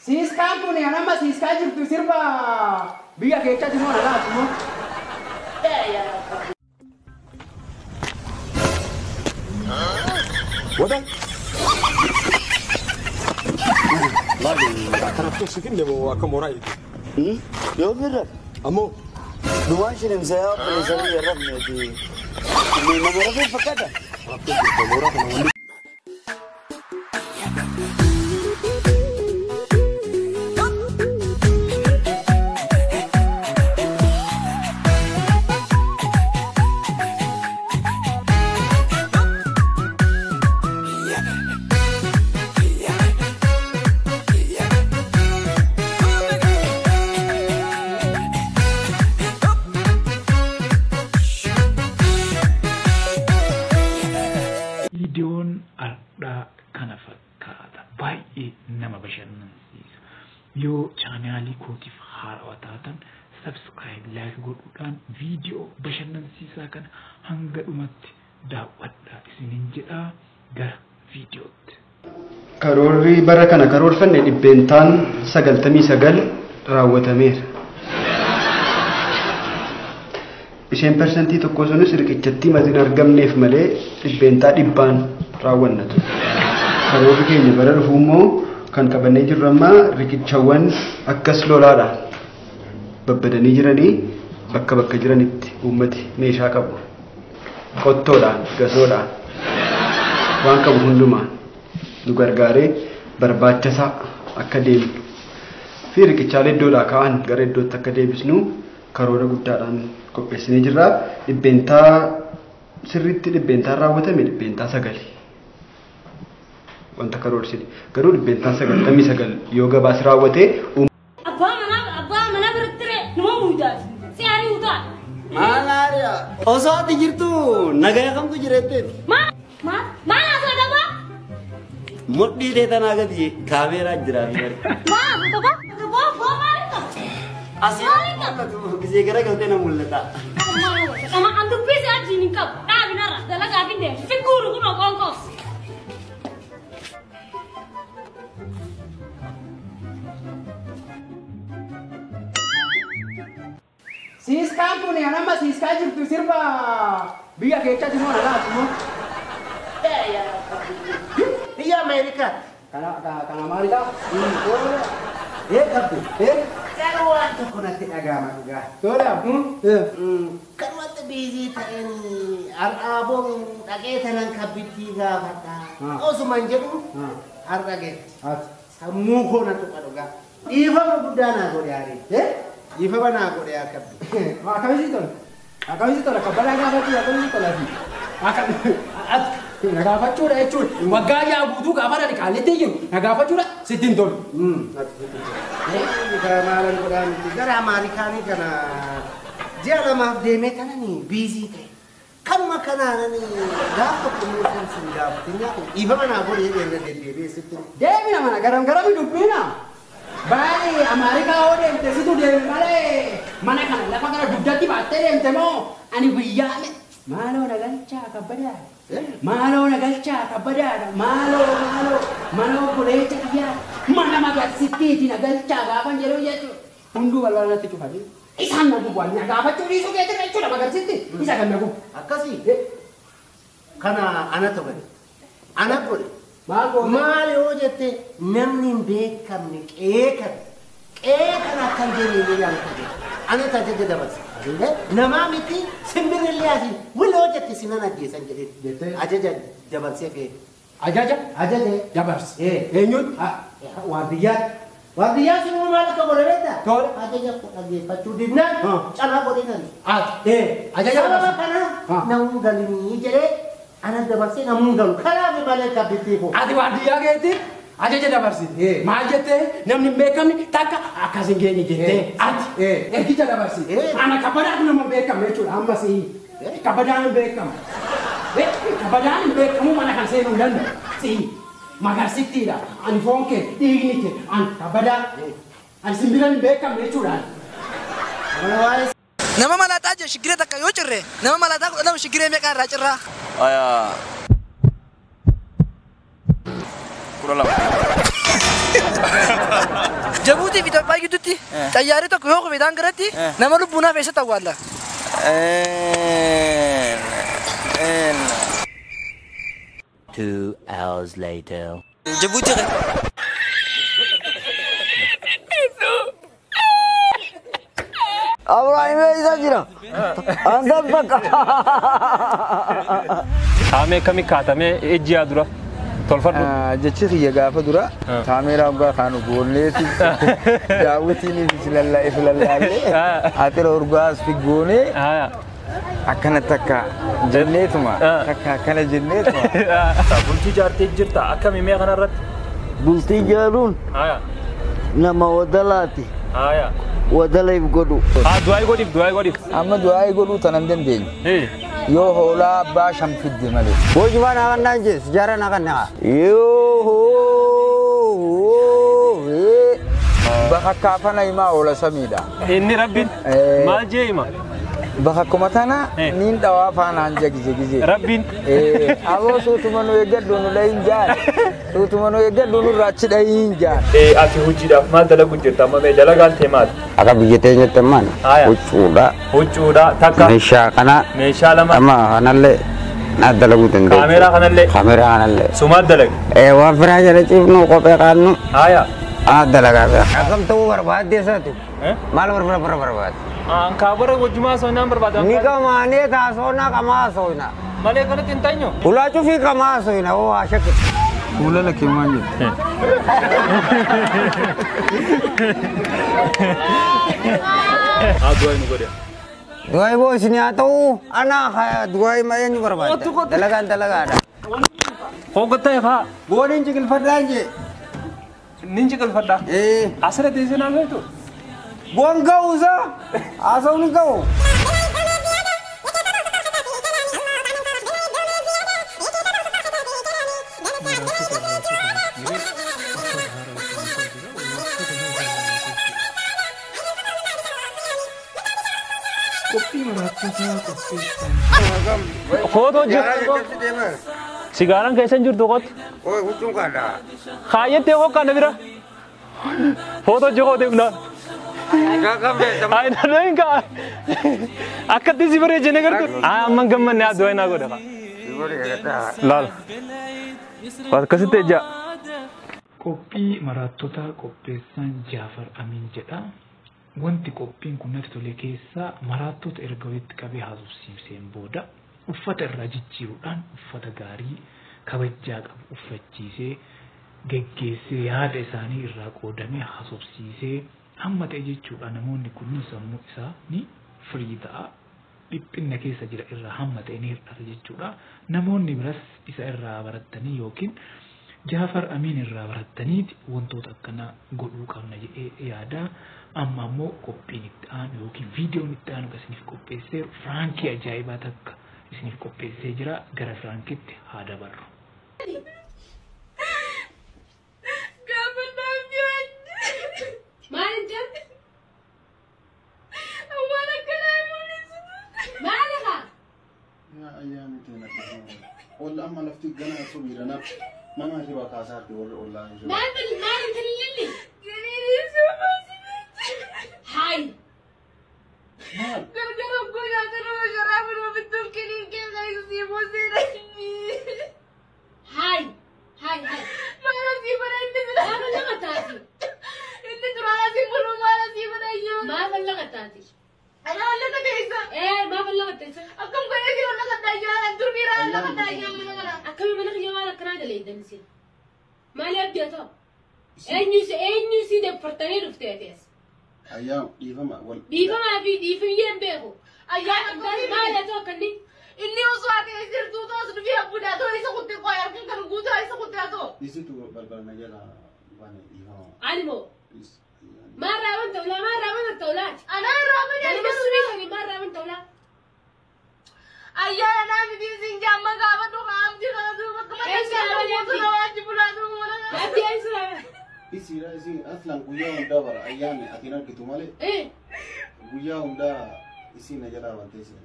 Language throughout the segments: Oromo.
Siiskaan kun anamma siiskaa jirtu sirba biyya keessatti moo alaati moo? Wada? Laali akkana sifinne moo akka mooraa eegi? Yoo birra. Ammoo Duwwaan shirimsa yaa obboleessa biyya rafneeti. Nama rafee fakkaata. Mooraa kana wanni. Viidiyoon har'aa kana fakkaata. Baay'ee nama bashannansiisa. Yoo chaanaalii kootiif haarawaa taatan subscribe like godhuudhaan viidiyoo bashannansiisaa kana hanga dhumatti daawwadhaa isiniin jedhaa gara viidiyootti. Karoorri bara kana karoorfanne 99% raawwatameera. Isheen 1% sunis riqichatti matiin argamneef malee 100% raawwanna ture. Karoorri keenya bara dhufu immoo kan qabannee jirru amma riqichawwan akkas lolaadhaan babbadanii jiranii bakka bakka jiranitti uummati meeshaa qabu. Qottoodhaan, gasoodhaan, waan qabu hundumaan nu gargaaree barbaachisaa akka deemnu fi riqichaalee iddoodhaa ka'an gara iddootti akka deebisnu karoora guddaadhaan qopheessinee jirra. Dhibbeentaa sirriitti dhibbeentaan raawwatame 9%. Wanta karoorsine garuu 99% yoo gabaas raawwate. Abbaa manaa biratti ree numa muudaati. Si ari'u ta'a. Maal aari'a? Osoo ati jirtu nagaya kamtu jireetteeti? Maal maal maal haasoo dabaa? Mudhii tee tanaa gadi kaameeraa jira fi bari. Maal dabaa? Dabaa boo maal qaba? Asii gisee gara galtee na mul'ata. Kama an dubbii si ajiin hin qabu. Dhaabinarra dalagaa fi deemu. Figuuru kun oqoon. Siiskaan kun anamma siiskaa jirtu sirba biyya keessatti moo alaati moo? Biyya Ameerikaa. Kan Ameerikaa? Ee qabdu. Garuu waan tokko natti dhaga'ama dhugaa. Tola. Kan wanta biizii ta'een har'aa boru dhaqee tanan kabbittii gaafadha. Osuma hin jedhu har'a geetti. Sammuu koo na tuqa dhugaa. Dhiifama guddaa naa godhe aarii. Dhiifama naa godhe yaa kabbi. Akkamitti tola? Akkamitti tola? Kabbalaa gaafachuu akkamitti tola? Na gaafachuudha jechuudha. Waggaa yaa guutuu gaafa dhani qaallitti jiru na gaafachuudha sitti hin tolu. Maalan godhaa miti gara Ameerikaanii kana ji'a lamaaf deemee tanani biizii ta'e. Kanuma kanaanani gaaf tokko immoo sin gaafatin nyaatu dhiifama naa godhe jedhee deddeebi'ee sitti. Deemina mana garam garami dubbina. Baay'ee Ameerikaa hoo deemte situ deeme malee mana kana lafa gara dugdatti baattee deemte moo ani guyyaa maaloo na galchaa kabbadaa. Maaloo na galchaa kabbadaadha. Maaloo maaloo mana obboleessa kiyyaa mana magarsittiiti na galchaa gaafan jedhu jechuudha. Hunduu balbala natti cufanii isaan na gubu na gaafachuu dhiisuu keetirra jechuudha magarsitti isa kan na gubu. Akkasii kana anatu godhe ana godhe. Maal goone? Maal yoo jette namni hin beekamne qe'ee kana akkan jedhee ni yaadata jedhe. Anatu ajaja dabarse. Namaa miti simbirrillee asii wiloo jette sinan ajjeesan jedhee ajaja dabarsee fe'e. Ajaja? Ajaja. Dabarse. Eenyuun? Waardiyyaa. Waardiyyaa sun maal akka godhe beektaa? Tole. Ajaja dhaggeeffachuu didnaan calaa godhee nani. Ati. Ajaja Sababa dabarse. kana namuun galinii jedhee ana dabarsee namuun galu. Kanaaf malee kabbittii koo. Ati waardiyyaa keetti ajaja dabarsite. Maal jettee namni hin beekamne takka akkas hin geenye jettee ati ergicha dabarsite. Ana kabbadaatu nama hin beekamne jechuudha amma si'i. Kabbadaan hin beekamu. Kabbadaan hin beekamu mana kan seenuu hin danda'u. Si'i magarsittiidha. Ani foon kee dhiigni kee ani kabbadaa. Ani simbiraan hin beekamne jechuudha. Nama malaaxaa jiru shigiree takka yoo cirre nama malaaxaa 12 shigiree meeqa irraa cirraa? Ayaa. 12. Jabuutii fi Itoophiyaa gidduutti xayyaarri tokko yoo kufe isaan garatti nama lubbuun hafe eessatti awwaalla? Two hours later. Jabuutii. Abrahaam eessa jira? Andan bakka. Taamee akkamii kaatamee ejjiyaa dura tolfadhu. Jechi kiyya gaafa dura kaameeraa dhugaa kaanu goonneeti daawwitiin if lallaallee atira urgaas figgoonee akkana takka jenneetuma takka akkana jenneetuma. Bultii jaartee jirta akkamii mee kanarratti? Bultii jaaruun nama wadalaati. Wadala if godhu. Du'aa godhiif du'aa godhiif. Amma du'aa godhuu tanan dandeenye. Yoo hoolaa abbaa shan fidde malee. Boojibaa naa kannaan jee sijaara naa kannaa. Yoo hoo. Bakka kaafana himaa oola samiidha. Inni rabbiin maal jee hima? Bakka kuma tana niin dhawaa faanaan jagise gise. Rabbiin. Aboo suutuma nu eeggadhu nu dhahin jaan. Suutuma nu eeggadhu nurraa achi dhahin jaan. Ati hojiidhaaf maal dalagu jirta amma mee dalagaan tee maali? Akka biyya teenyatti ammaan huccuudha. Huccuudha takka. Meeshaa kana. Meeshaa lama. Amma kanallee naa dalaguu dandeenya. Kaameeraa kanallee. Kaameeraa kanallee. Sumaat dalaga. Waan firaa jala ciifnu kophee qaannu. Haa dalagaa bira. Akkam ta'uu barbaadde isaati. Maal barbaadde? Ankaabara wajjumaa soonaan barbaada. Ni qamaanee taasoonaa qamaa soona. Malee kanatti hin teenyu. Ulaa cufii qamaa soona oo haa shakki. Fuula lakkee maal jette? Haa du'aa nu godhe. Du'aa boo isin haa ta'u anaa du'aa ma eenyu barbaadda? Dalagaan dalagaadha. Hoggattaa haa. Booniin jiqilfadhaan jee. Nin jiqilfadhaa. Asirra teessee naa feetu. Buon ga'uusa haasawni ga'u. Qophii maraattota qopheessan. Footoo jirtu. Sigaaraan keessa hin jirtu qotu. Huccuun kaadha. Kaayettee hokkaan bira. Footoo jiruu deemnaa. Ay, na akkatti si bareechine gartuu. Amman gammanne haa du'aa naa godha. Laal. Akkasitti ejja. Qophii maraattota qopheessan Jaafar Amiin jedha. Wanti qophiin kun natti tole keessaa maraattota erga walitti qabee haasofsiiseen booda uffata irraa jijjiiruudhaan uffata gaarii kabajaa qabu uffachiisee geggeessee yaada isaanii irraa qoodamee haasofsiisee hamma ta'e jechuudha namoonni kunniin sammuu isaa ni firii ta'a. Dhiphinna keessa jira irraa hamma ta'e ni hir'ata jechuudha. Namoonni biras isa irraa baratanii yookiin Jaafar Amiin irraa barataniiti wantoota akkanaa godhuu qabna jedhee yaada. Amma ammoo qophiin itti aanu yookiin viidiyoon itti aanu kan isiniif qopheessee firaankii ajaa'ibaa takka isiniif qopheessee jira. Gara firaankitti haa dabarru. Olla amma lafti gana subiirana nama hirriba kaasaa jirti warri ollaa hin jiru. Maal tililli? Hayi. Gargara gogaa kana sharaaba nama bittuun kiniin keessa isii boosee Hayi. Hayi hayi. Maal asii bara inni jira? Maal laga taati? Inni dura asii kun maal asii bara iyyuu? Maal laga taati? Ana laga teessa. Maal laga teessa? Akkam godhee jiru laga taayyaa durbiira laga taayyaa mana kana. Akkami mana kiyya waan akkanaa daleeddansi. Maali abdii haa ta'u? Eenyu si deeffartanii dhuftee atees? Ayyaa dhiifama wal. Dhiifamaa fi dhiifamiyee hin beeku. Ayyaa maali haa ta'u akkanni? Inni osoo ati jirtuu toos dhufee abbuudhaa too isa kuttee qo'aa harkan kan guutaa isa kuttee haa ta'u. Isitu balbala na jala bane dhiifama. Ani moo? Maal raaban ta'ulaa maal raaban ta'ulaati? Anaa raaban yaa subii maal raaban ta'ulaa? Ayyaa anaa miti isin jaamma gaafa dhugaa amti kana duuba bakka mataa guutuu waajji bulaa duuba mana kana. Abdii eessa raaban? Isiidha isin aslan guyyaa hundaa bara ayyaanni ati hin argitu malee. Guyyaa hundaa isin na jalaa bantee isin.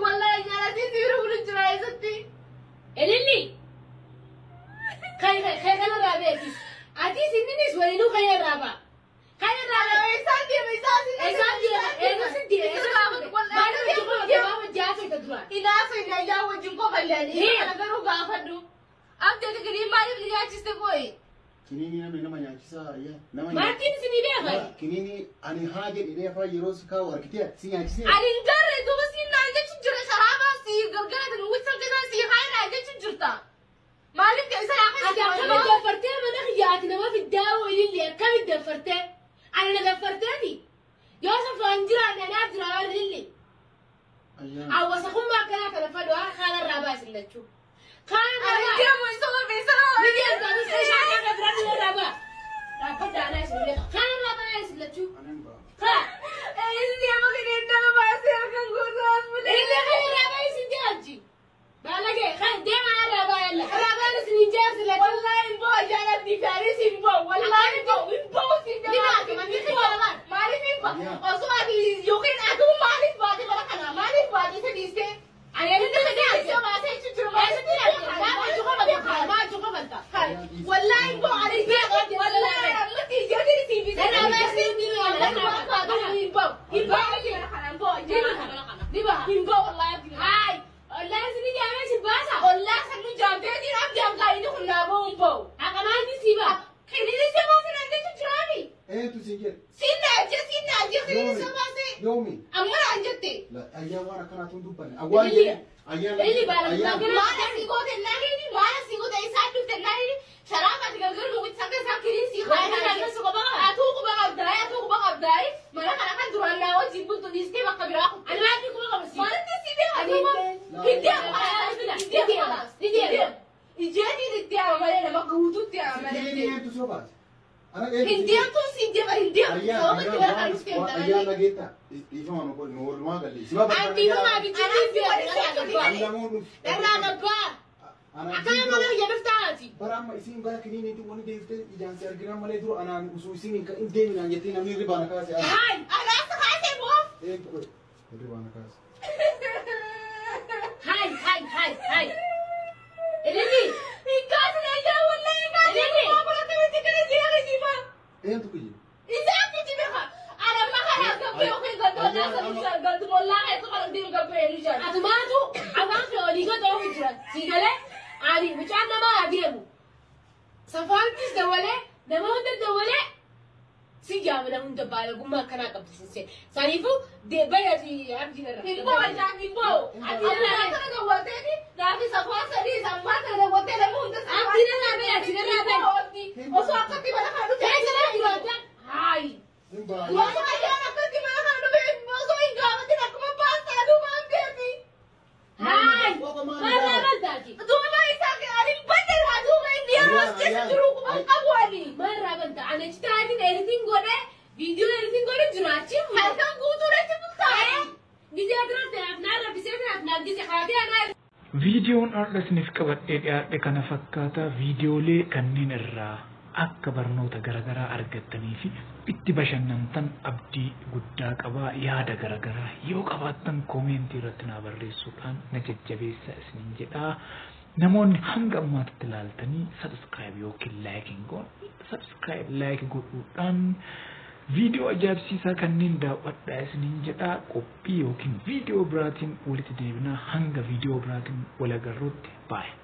Wallahi ayyaana isin sibiira bulu jira eessatti? Elilli. Kai Kana irraa beekis. Atis inninis waliinuu kana irraa ba'a. Kana irraa ba'a. Isaan deema isaan isaan deema. Eegas deema. Maal hojii qofa gabaaba jaasa isa dura. Inaasa yaa wajjin qofa illee. Kana garuu gaafadhu. Abdii ati maaliif ni nyaachiste kooyi? Kiniini namni nama nyaachisaa ayyaa. Nama Maartiin isin beekan. Kiniini ani haa jedhee afaan yeroo si kaa'u argitee si nyaachisee. Ani hin garre duuba si naan jechuun jira sharaabaa si gargaaratan uwwisan keessaa si haa naan jechuun jirta. Maaliif isa yaa Ati akkamitti daffartee mana kiyyaati nama fiddaa waliin akkamitti daffartee? Ani na daffarteeti. Yoo safaan jiraanne anaaf jira warri illee. Hawwaasa kummaa akkanaa kana fadhu haa haala irraa baasin lachuu. Kaan Ani deemu isa qofa isa. Biyya isaanii shaakala kan biraan irraa ba'a. Dhaabbata aanaa isin beeka. Kaan irraa ba'aa isin lachuu. Kaa. Inni deemu kiniin nama baasee halkan guutuu bulee. Illee kan irraa ba'aa isin jaalchi. Baalagee kan deema irraa ba'aa illa. Irraa ba'aa isin hin jaalchi lachuu. Wallahi hin bo'u jaalatti fi anis hin bo'u. Wallahi hin bo'u hin bo'u si jaalatti. Maaliif hin bo'u? Osoo ati yookiin atuu maaliif baate bara kana maaliif baate isa dhiistee? Ani inni Isa baasee jechuun Wallahi hin bo'u ani beeku. Wallahi ammatti ijoolleen isin bitee. Hin bo'u. Hin bo'u hin bo'u. Hin bo'u wallahi. Haay. Ollaan isin jaamee si baasa. Ollaan san nu jaamtee jira abdi amgaa inni kun naa bo'u hin bo'u. Aqamaan si ba'a. Kiniini si baasee naan jechuun jiraami. Eenyutu si jedhe? Si naaje kiniini si baasee. Yoomi? Amma naan jette. Ayyaa waan akkanaatu hin dubbanne. Awwaan jedhe. Illi baala Maal asii goote naani maal asii goote isaan dhufte naani sharaaba ati gargar nu wicca keessaa kiniin si Waan kana keessa quba qaba. Atuu quba qabdaa atuu quba qabdaa mana kana kan duraan naa wajjin bultu dhiistee bakka biraa kutte. Ani maal quba qaba si? Maalitti si beeka duuba? Hin deemu hin deemu hin deemu. Ijeetiin itti ama malee nama guutuutti ama malee. Kiniini eenyutu si baase? Hin deemtu si deema hin deemu. Sababa itti bara kan dhufte hin Ayyaa dhageetta. Dhiifama nu godhi nu oolmaa galle. Si ba'a. Ani dhiifama abijjiitiin beeka. Irraa gabbaa. Akkana mana biyya dhuftaati. Bara amma isin gara kiniiniitti wanni deebiftee ijaan si argina malee dura anaan usuu isin hin deeminaan jettee namni hirribaa na kaase. Haay! Anaas kaasee moo? Eenyu godhe? Hirribaa na kaase. Haay haay haay haay. Ilili. Hin kaasne ayyaa wallahi hin kaasne. Ilili. Waa akkamitti kana jeeqa jiba. Eenyutu kiyye? Isaan kijibe ka. Ana makana gabbee yookiin gandoolaa kan gandumollaa keessa kan deemu gabbee ni jira. Atumaatu afaan kee olii gad oofu jira. Si galee ani mucaan namaa adeemu. Safaantis dabalee nama hunda dabalee si jaamala hunda baalagummaa akkanaa qabdi sinsee. Saniifuu bayyaati abdiin irra. Hin bo'u ajaan hin bo'u. Ati irraa kana dawwalteeti naafi safaan sadii sammaa kana dawwaltee nama hunda Abdiin irraa bayi abdiin irraa bayi. Osoo akkatti mana kana dhufe. Keessa nama jiraata. Haayi. Hin ba'a. Osoo ayyaan akkatti mana kana dhufe osoo hin gaafatin akkuma baastaa duubaan beeki. Haayi. Maal baltaati? Duuba isaa ani badde irraa duuba inni yeroo as keessa jiru quban qabu ani. Maal balta? Ani achi taa'ee editing godhee viidiyoo editing godhe jiraachi. Halkan guutuu irratti bultaa'e. Gizee biratti naaf raffisee naaf gizee haatee anaa. Viidiyoon har'a isiniif qabadhee dhiyaadhe kana fakkaata. Viidiyoolee kanneen irraa akka barnoota garaagaraa argattanii fi itti bashannantan abdii guddaa qabaa. Yaada garaagaraa yoo qabaattan koomentii irratti naa barreessuudhaan na jajjabeessa isiniin jedhaa. Namoonni hanga ammaatti ilaaltanii subscribe yookiin like hin goone subscribe like godhuudhaan viidiyoo ajaa'ibsiisaa kanneen daawwadhaa isiniin jedhaa. Qophii yookiin viidiyoo biraatiin walitti deebinaa. Hanga viidiyoo biraatiin wal agarruutti baay'ee.